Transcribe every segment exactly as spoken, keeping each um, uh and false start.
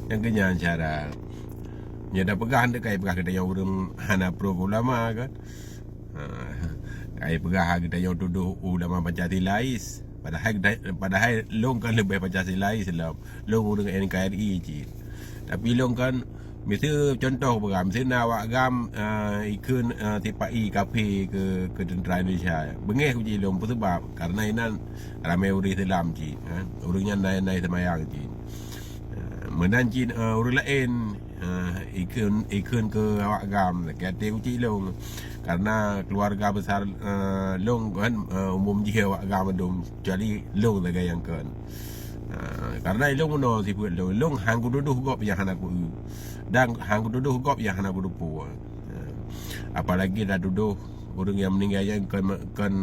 Nyang keunyan cara. Nyoe dah peugah, hana kai peugah geutanyoe ureuëng hana pro ulama kan. Ha, kai peugah geutanyoe tudoh ulama Pancasilais. Padahai, padahai lôn kan leubeh Pancasilais lom. Lôn ureuëng N K R I cit. Tapi lôn kan, miseu contoh peugah, miseu na awak GAM, ah, ikheun, ah, sipa-i kafé keu, keu tentera Indonesia. Beungéh kucit lôn, peue sabab? Karena inan ramé ureuëng Islam cit, kan. Ureuëng nyan na, na seumayang cit. Ah, meunan cit, ah, ureuëng laén, ah, ikheun, ikheun keu awak GAM, sakét até kucit lôn. Karena keluarga besar, ah, lôn kan, ah, umum jih awak GAM mandum, kecuali lôn sagai nyang kon. Ha, karena ilôn meunoe sifeuet lôn, ilôn han kutudoh gob nyang hana ku-eu, dan han kutudoh gob nyang hana kuteupeue. Ha, apalagi tatudoh ureuëng nyang meuninggai nyan kon, kon,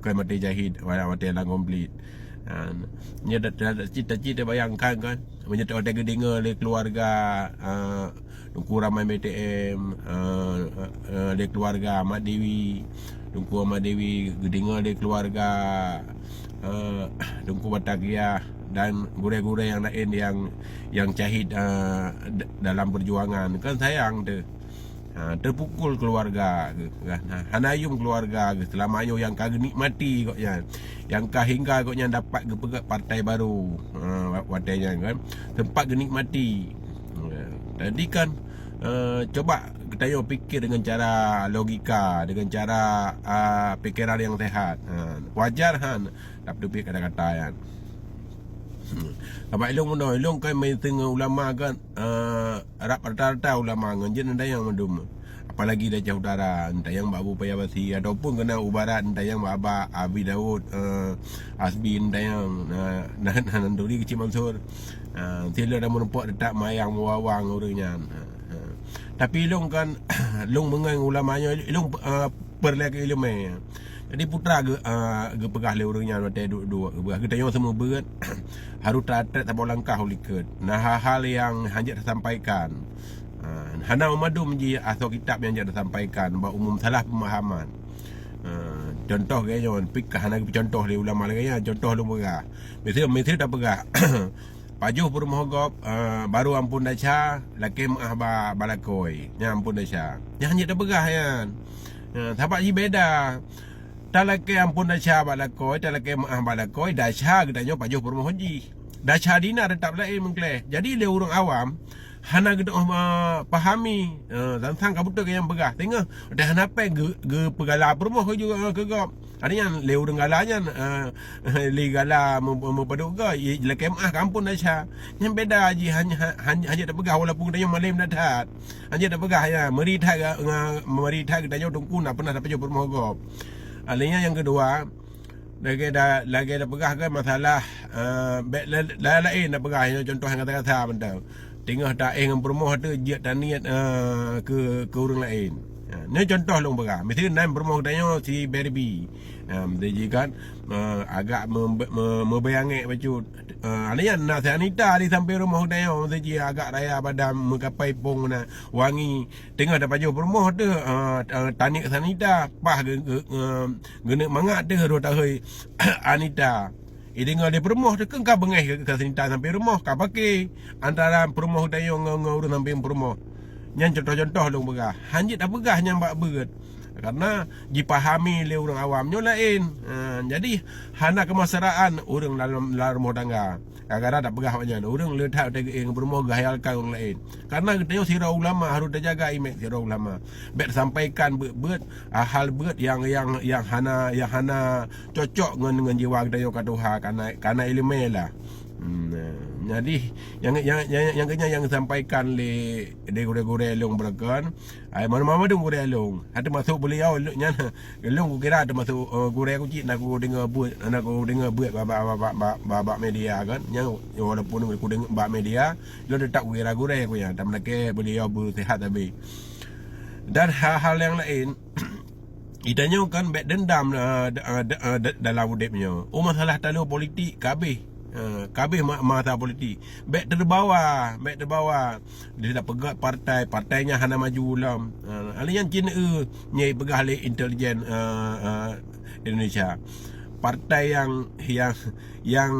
kon maté syahid, watée lam konflik. Ha, nyoe ta-, ta-, ta-, cit, ta-, cit tabayangkan kan, meunyoe watée geudeungoe lé keluarga, ha, Teungku Ramai B T M, eh, eh, lé keluarga Mat Dewi, Teungku Mat Dewi geudeungoe lé keluarga, eh, Teungku Batavia dan gurée-gurée nyang laén nyang, nyang syahid, eh, d-, dalam perjuangan. Kan sayang teuh. Ha, teupukul keluarga geuh, kan. Ha, hana yuem keluarga geuh. Seulama nyoe nyang ka geunikmati gobnyan. Nyang ka hingga gobnyan dapat geupeugét partai baru. Ha, wa-, watée nyan kan. Sempat geunikmati. Ya, jadi kan, eh, coba geutanyoe pikir dengan cara logika, dengan cara, ah, pikeran yang sehat. Ha, wajar han tapeuteubiet kata-kata nyan. Hmm. Sabab ilôn meunoe, ilôn kan meuteungoh ulama kan, eh, rab rata-rata ulama ngon jeuet neudayang mandum. Apalagi di Aceh Utara, neutayang bak Abu Paya Basi, ataupun keunan u barat neutayang bak, bak Abi Daud, eh, Hasbi neutayang, na, na, na, Nanduri Keuchik Mansur. Ah, sidroe dah meureumpok teutap mayang meuwawang ureuëng nyan. Ha, ha. Tapi ilôn kan, lôn meungon ulama nyoe, ilôn, ah, peureulée keu iéleumé. Jadi putra geu-, ah, geupeugah lé ureuëng nyan watée duek-duek, geupeugah geutanyoe seumeubeuet, harôh tatrek saboh langkah u likot. Na hal-hal nyang hanjeuet tasampaikan. Ah, hana mandum jih asoe kitab nyang jeuet tasampaikan, bak umum salah peumahaman. Ah, contoh gaya nyoe, pih ka hana geupeucontoh lé ulama lagée nyan, contoh lôn peugah. Miseu, miseu tapeugah, pajoh peurumoh gob, eh, barô amphon desya, lakée meuáh ba-, bak lakoe. Nyan amphon desya. Nyan hanjeuet tapeugah nyan. Eh, sabab jih beda. Talakée amphon desya bak lakoe, talakée meuáh bak lakoe, desya geutanyoe pajoh peurumoh jih. Desya dina teutap laén meukleh. Jadi lé ureuëng awam, hana geutanyoe, eh, pahami. Eh, sang-sang ka beutôi nyang peugah. Teungoh, dah hana péng geu-, geupeugala peurumoh keu, keu gob. Artinya lé ureuëng gala nyan, eh, lé gala meu-, meupadub goe, i, lakée meuáh ka amphon desya. Nyan beda jih, hanya, ha-, hanya, hanya tapeugah walaupun geutanyoe malém that-that. Hanya tapeugah ya, meuri that ga-, nga-, meuri that geutanyoe teungku na pernah tapajoh peurumoh gob. Ah, lé nyan nyang keudua, lagée da-, lagée tapeugah kan masalah, eh, bék la-, la-, laén tapeugah, nyoe contoh nyang kasa-kasa mantong. Teungoh taéh ngon peurumoh tu jeuet taniet, eh, keu, keu ureuëng laén. Ha, nyoe contoh lôn peugah. Miseu nan peurumoh geutanyoe si Barbie. Ha, miseu jih kan, eh, agak me-, me-, meubeuet angék bacut. Eh, aneuk nyan na si Anita di sampéng rumoh geutanyoe. Miseu jih agak raya badan meukapai pong na wangi. Teungoh tapajoh peurumoh teuh, eh, ta-, taniet si Anita. Paih geu-, geu-, geu-, geuneuk mangat teuh roh tahôi Anita. Ideungoe lé peurumoh teuh keu ka beungéh keu, keu si Anita sampéng rumoh, ka paké antara peurumoh geutanyoe ngon, ngon ureuëng sampéng peurumoh. Nyan contoh-contoh lôn peugah. Hanjeuet tapeugah nyan bak beuet. Karena jipahami lé ureuëng awam nyoe laén. Ha, jadi hana keumeusraan ureuëng lam, lam rumoh tangga. Gara-gara tapeugah awak nyan, ureuëng le that watée geuéh ngon peurumoh geuhayalkan ureuëng laén. Karena geutanyoe sidroe ulama harôh tajaga imeum sidroe ulama. Bék tasampaikan beuet-beuet, hal-hal beuet nyang, nyang, nyang hana, nyang hana cocok ngon, ngon jiwa geutanyoe ka tuha, kana, kana iéleumé lah. Hmm, nah. Jadi nyang, nyang, nyang, nyang keunyan nyang geusampaikan lé, lé gurée-gurée lôn beureukan, ai, manoe-manoe dum gurée lôn. Hana teumasok beuliau nyan, lôn kukira teumasok, eh, gurée kucik na kudeungoe beuet, na kudeungoe beuet bak, bak, bak media kan. Nyan walaupun kudeungoe bak media, lôn teutap kukira gurée ku nyan. Tapi meulakée beuliau beuseuhat sabe. Dan hal-hal nyang laén, geutanyoe kan bék dendam, eh, d-, eh, d-, eh, d-, dalam udeb nyoe. Oh, masalah taloe politik ka habéh. Eh, ka habéh ma-, masa politik. Bék teubawa, bék teubawa. Dia dah peugah partai, partai nyan hana maju lom. Eh, hal nyan cit, eh, nyang peugah lé intelijen, eh, eh, Indonesia. partai yang, yang, yang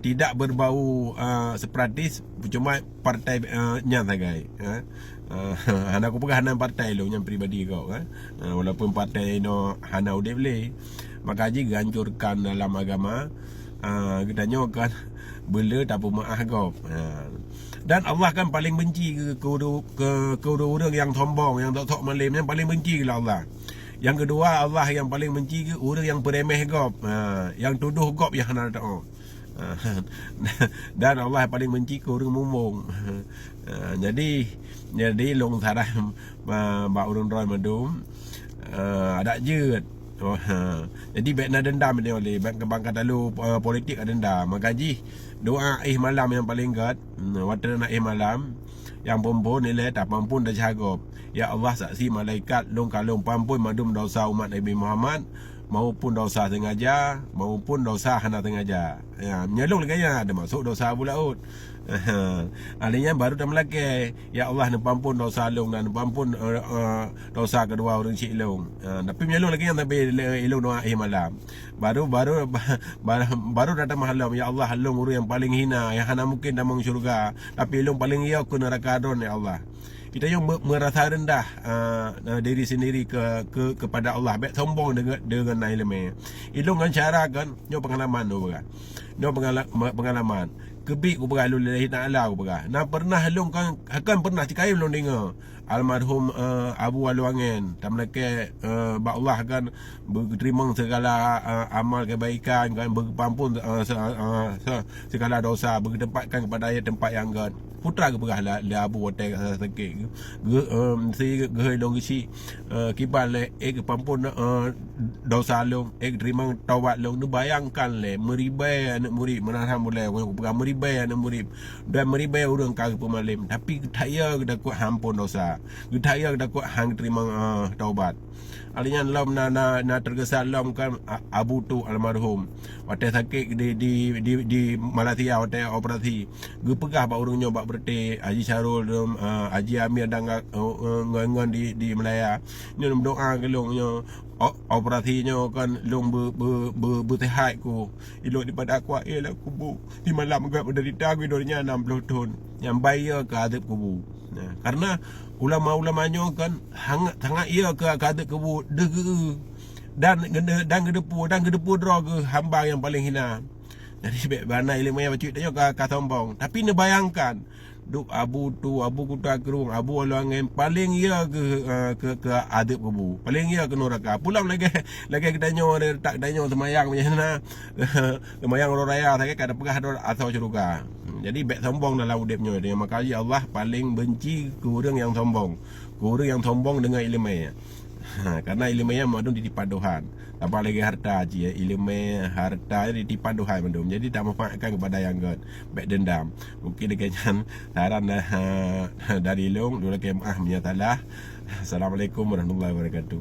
tidak berbau, uh, separatis, cuma partai, uh, nyan sagai, uh. Uh, hana kupeugah nan partai lôn, nyan pribadi gob, uh. Uh, walaupun partai inoe hana udeb lé, maka jih geuhancurkan dalam agama, uh, geutanyoe kan beu le tapeumeu'ah gob. Uh. Dan Allah kan paling benci ke, ke, ke, ke ureuëng-ureuëng yang sombong, yang sok-sok malem, yang paling benci ke Allah. Yang kedua, Allah yang paling benci ke ureuëng yang peuremeh gob, ha, yang tudoh gob yang hana teu'oh. Ha, dan Allah paling benci ke ureuëng mumbong. Ha, jadi, jadi lôn saran, ha, bak ureuëng droe mandum, ha, adak jeuet. Oh, ha. Jadi bèk na dendam ni oleh bèk kebangka talu, ha, politik ada dendam. Maka jih doa éh malam yang paling gèt. Hmm, watèe na éh malam, yang phon-phon ilèe tapampon desya gob. Ya Allah, saksi malaikat, lôn ka lôn pampon mandum desya umat Nabi Muhammad, maupun desya sengaja, maupun desya hana sengaja. Ya, meunyoe lôn lagèe nyan, teumasok desya Abu Laôt. Ahli nyan baru tameulakèe, "Ya Allah, neupampon desya lôn dan neupampon, eh, eh, desya keudua ureuëng syik lôn." Eh, tapi meunyoe lôn lagèe nyan, tapi lé-, lôn doa éh malam. Baru, baru, ba-, baru tatamah lom, "Ya Allah, lôn ureuëng nyang paleng hina, nyang hana mungken tamong syeuruga, tapi lôn paleng yo keu neuraka Droen, ya Allah." Geutanyoe me-, meurasa reundah, eh, diri sendiri ke, ke, kepada Allah. Bèk sombong deungon, deungon na iéleumé. Ilôn ngon syara kan, nyoe peungalaman lôn peugah. Nyoe peungala-, me-, peungalaman. Keubiet kupeugah lôn lillahi ta'ala kupeugah. Na pernah ilôn kan, kan pernah sikali lôn deungoe. Almarhum, eh, Abu Waluangen, tameulakèe, eh, bak Allah kan, beugeuteurimong segala, eh, amal kebaikan kan, beugeupampon, eh, se-, eh, se-, segala dosa, beugeutempatkan kepada tempat yang gèt. Peue teuma geupeugah lé, lé Abu watèe, eh, sakét. Geu-, em, si geuhôi lôn geuchik, eh, kiban lé, eh, geupampon, eh, dosa lôn, eh, geuteurimong taubat lôn. Neubayangkan lé, meuribèe aneuk murit, meunan han mulai, kupeugah meuribèe aneuk murit. Dan meuribèe ureuëng ka geupeumalem, tapi geutaya geutakot han ampon dosa, geutaya geutakot han geuteurimong, eh, taubat. Alèh nyan lom na, na, na teugeusa lom kan A-, Abu Tu almarhum. Watèe sakét di, di, di, di Malaysia, watèe operasi, geupeugah bak ureuëng nyoe bak British, Haji Syarul lom, eh, Haji Amir dan, eh, eh, ngon, ngon di, di Malaya. Nyoe meudoa keu lôn nyoe, o-, operasi nyoe kan lôn beu-, beu-, beu-, beuseuhat ku. Ilôn dipada kuat, eh, lam kubu. Di malam gèt meudeurita geuh donya nam ploh thon. Nyang bai yo keu adeueb kubu. Nah, karena ulama-ulama nyoe kan hangat, sangat yo keu, keu adeueb kubu deuh geu. Dan geude-, dan geudeupue, dan geudeupue droe geuh hamba nyang paleng hina. Jadi, bèk bana iéleumé bacut tanyoe ka, ka sombong. Tapi neubayangkan, Duek Abu Tu, Abu Kuta Krueng, Abu Waluangen, paleng yo keu, eh, keu, keu adeueb kubu. Paleng yo keu neuraka. Pulang lagèe, lagèe geutanyoe, tak geutanyoe seumayang macam na. Seumayang uroe raya, sakét ka tapeugah droe asoe syeuruga. Hmm, jadi bèk sombong dalam udeb nyoe. Maka Allah paleng benci keu ureuëng nyang sombong. Keu ureuëng nyang sombong deungon iéleumé. Ha, karena iéleumé nyan mandum ditipan Tuhan. Sama lagèe harta cit, iéleumé, harta nyan ditipan Tuhan mandum. Jadi, tamanfaatkan kepada nyang gèt. Bèk dendam. Mungkin lagèe nyan saran, ha, dari lôn, lôn lakèe meu'ah meunyoe salah. Assalamualaikum warahmatullahi wabarakatuh.